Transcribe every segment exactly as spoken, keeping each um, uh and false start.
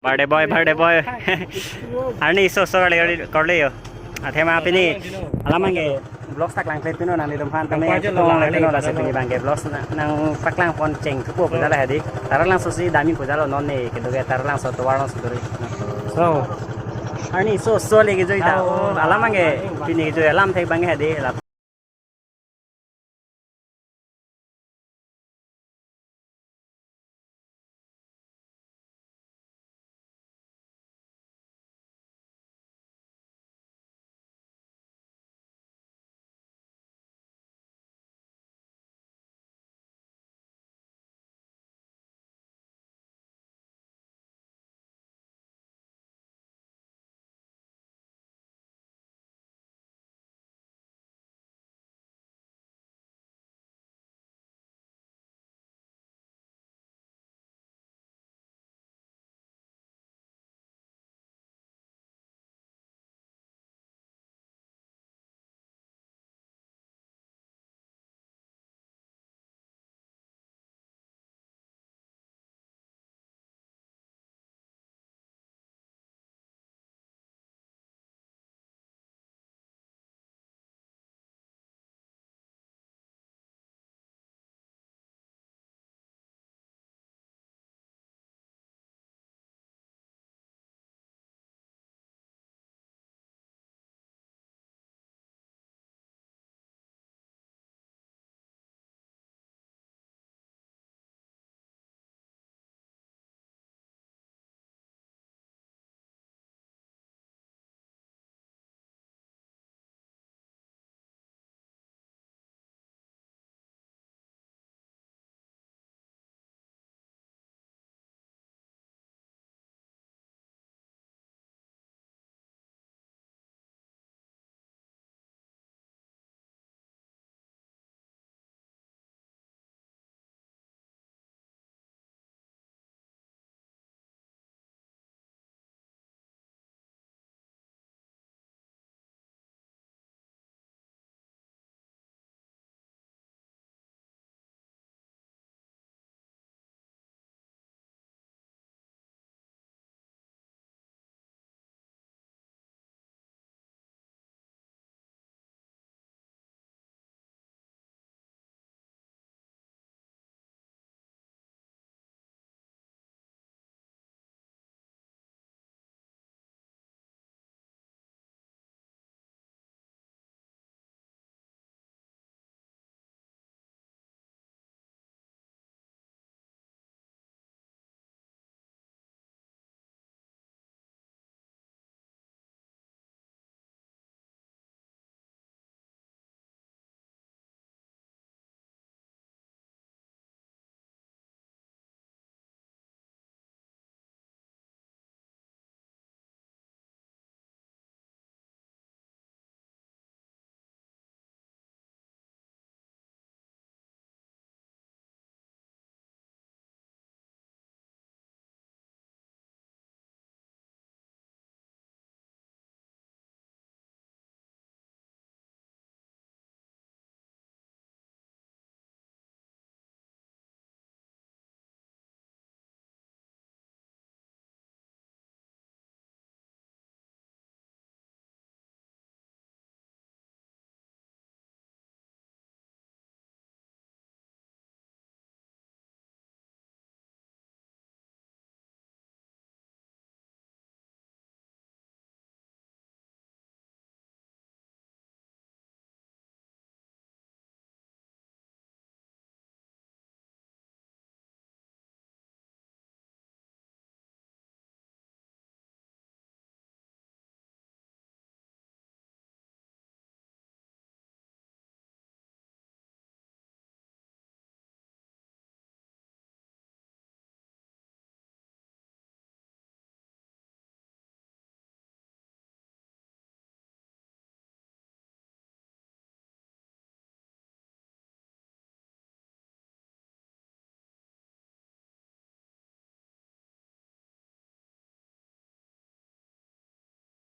Birthday boy, birthday boy. Arni iso iso kali kali yo. Athema pini alam abangke vlogs ta klangkle pino nanglitum aphan tame tong le pino lasi pini abangke vlogs na- nangpaklang pon cheng thupo pu jala hadi. Taralangso si dami pu jalo non ne kedo ke Taralangso tovar alongsi duri. So, arni iso iso le kejoi ta. Alam abangke pini kejoi alam thek abangke hadi la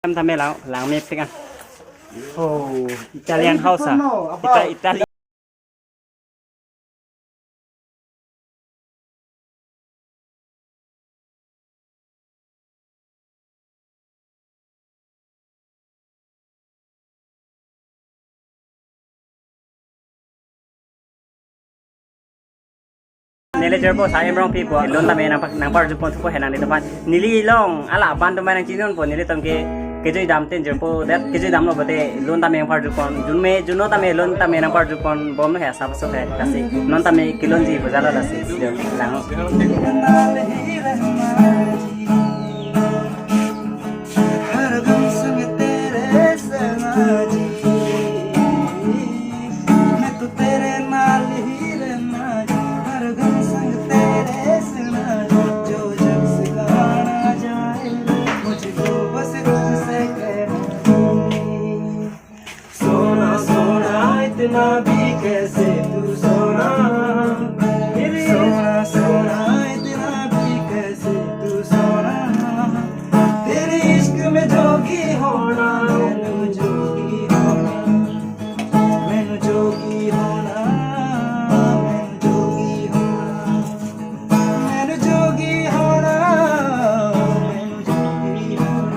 Tam tame lang, lang me pik an. Oh, Italian house ah. Ita-, Italian. Neli jirpo Sarim Rongpi po, lun tame nang, nangparjupon thupo henang di teman. Neli long, hala aban teman nangchinunpo, nelitum ke kejui dam tin jirpo, det kejui damlo pulote lun tame nangparjupon, junme, juno tame lun tame nangparjupon bomlo he, asap asap he, lasi non tame kelunji bojalo lasi, lang. हर गम संग तेरे रहना जी, मैं तो तेरे नाल ही रहना जी। हर गम संग तेरे रहना जी, जो जग से जाना जाए, मुझको बस तुझसे कहना जी। सोना सोना इतना भी कैसे तू सोना, मेरे सोना सोना इतना भी कैसे तू सोना। तेरे इश्क में जोगी होना, मैनू जोगी होना, मैनू जोगी होना, मैनू जोगी होना, मैनू जोगी होना, मैनू जोगी होना।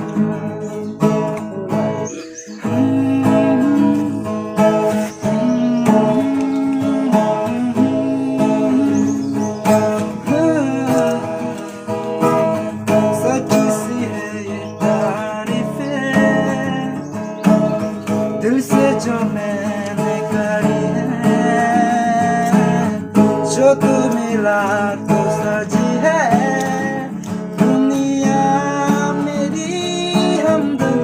सच्ची सी है ये तारीफें, दिल से जो मैंने करी है, जो तू मिला तो सजी है दुनिया मेरी हमदम।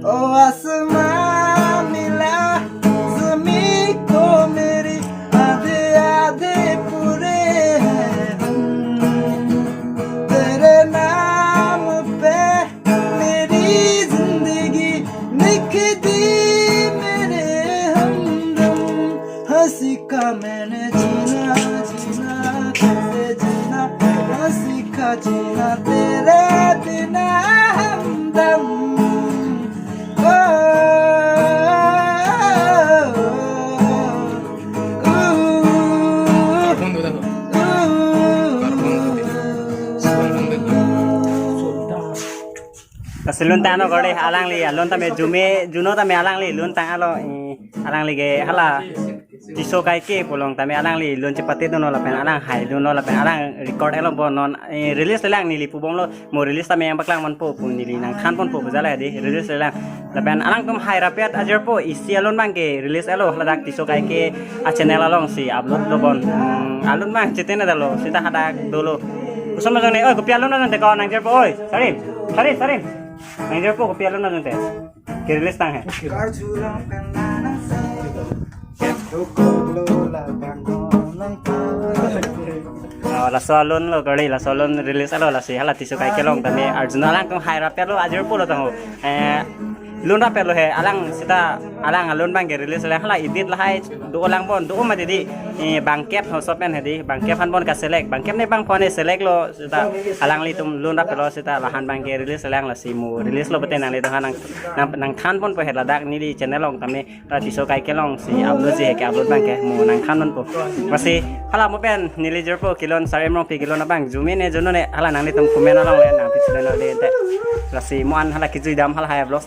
ओ आसमां मिला जमीन को मेरी, आधे आधे पूरे हैं हम। तेरे नाम पे मेरी जिंदगी लिख दी मेरे हमदम। हंसी का मैंने जीना, जीना कैसे जीना, हंसी का जीना तेरे बिना हमदम। ओ, ओ, ओ, ओ। Lasi lun tanglo kali, alangli lun tame junme, juno tame alangli lun tanglo, eh, alangli ke hala Tisso Kaike pu along tame alangli lun chepatedunlo lapen alang haidunlo lapen alang record-etlo, bo non, eh, release-le lang neli pubomlo, mo release tame nangpaklangponpo pu neli nangthanponpo bojalo di, release-le lang. Lapen alangtum hairapet ajirpo, isi alun abang ke release-etlo, ladak Tisso Kaike a-channel alongsi upload-lo bon. Hmm, alun abang chetene detlo, seta hadak dolo. Koson ma jongte, oi, kopi alun ma jongte ko nangjirpo, oi. Sarim, Sarim, Sarim. Nangjirpo kopi alun ma jongte. Ke-release tang he. Oh, laso alunlo kali, laso alun release-etlo, lasi hala Tisso Kaike along tame arjuno alangtum hairapetlo, ajirpo lo tangho. Eh, lunrapetlo he, alang seta, alang alun abang ke release lang, hala edit lahai do lang bon, do mati di, eh, bangkep ho sopen he di, bangkep aphan bon ka-select, bangkep ne bang phone select-lo, seta alanglitum lunrapetlo, seta lahan abang ke release lang, lasi mo release-lo pute nanglitum aphan nang, nang, nangthanponpo he ladak neli channel along tame, la Tisso Kaike alongsi upload-ji he ke-upload abang ke mo nangthanponpo. Lasi hala mo pen neli jirpo kelun Sarim Rongpi kelun abang junme ne juno ne hala nanglitum comment along le nangpachini nang de te. Lasi mo an hala kejui dam halahai vlog.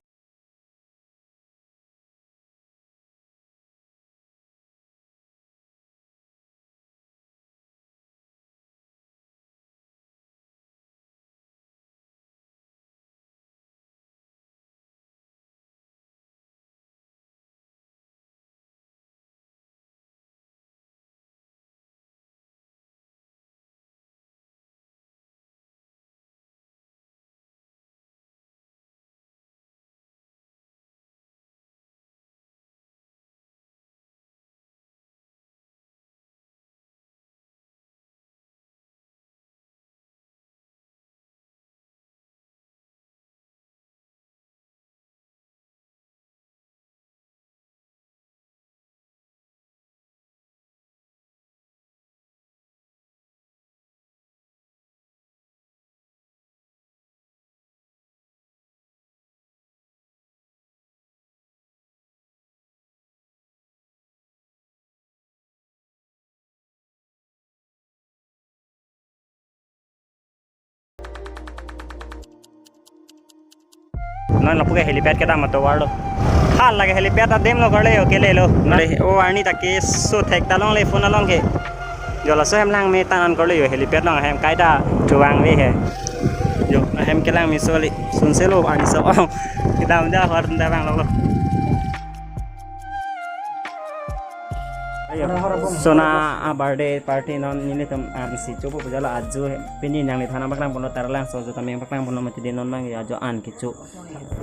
Non lapu ke helipad kedam atovar lo. Hal lake helipad adim lo kali, okay le lo. Nale, o arni ta keso thek ta longle phone along ke. Jo laso ahem langme tan an korle jo, helipad along ahem kaita chuvangve he. Jo ahem kelangmeso le, sunselo ani so ong. Kedam ja hor nda vanglo. Ayo. Sona a-birthday party non nelitum arnisi chopo pu jalo ajo he. Pini nangliphan nangpaklangponlo Taralangso ajo tame nangpaklangponlo mati de non abang ajo an kecho.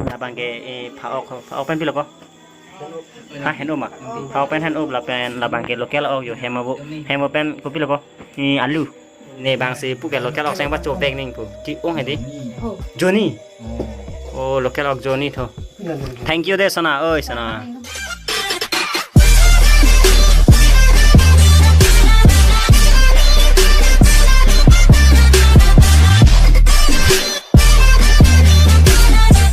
Labang ke, eh, pha-ok, pha-ok pen pilo ko? Ha, hen-up ma? Pha-ok pen hen-up lapen labang ke local ok jo hem avo. Hem avo pen kopilo ko? Eh, alu. Ne bang si pu ke local ok seng pacho pek ning pu. Ti ong hedi. Joni. Oh, local ok joni tho. Thank you de Sona. Oi, Sona.